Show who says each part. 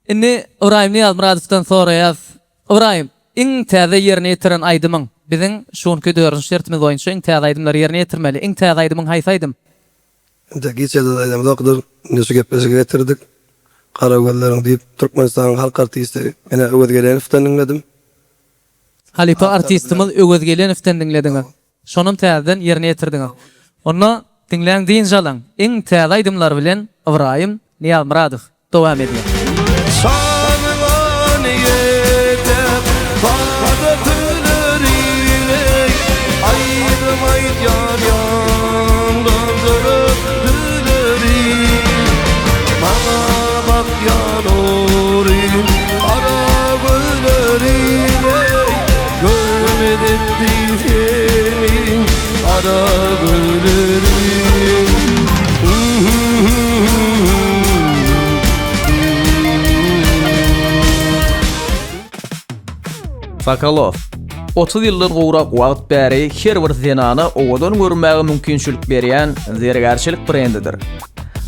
Speaker 1: Indi Ybraýym Nyýazmyradowdan soraýas. Ybraýym, iň täze ýerine ýetiren aýdymyň? Biziň şu günki dördünji şertimiz boýunça iň täze aýdymlary ýerine ýetirmeli. Iň täze aýdymyň haýsy aýdym?
Speaker 2: Entek hiç ýerde aýdamzokdyr. Indi şu gepleşigi getirdik. Gara gözleriň diýip, Türkmenistanyň halk artisti menä Öwez Gelenowdan diňledim.
Speaker 1: Halypa artistimiz Öwez Gelenowdan diňlediňiz. Şonam täzeden ýerine ýetirdiňiz. Onda diňläň dynç alyň. Iň täze aýdymlar bilen Ybraýym Nyýazmyradow dowam edýär.
Speaker 3: Şanyňa niýetlep sada tüleri-leý, Aýdym aýdýan ýaňlandyryp tüleri. Maňa bakýan ory gara gözleri-leý, Görmedik seni gara gözleri.
Speaker 4: Sokolov, 30 ýyldan gowrak wagt bäri her bir zenana owadan görünmäge mümkinçilik berýän zergärçilik brendidir.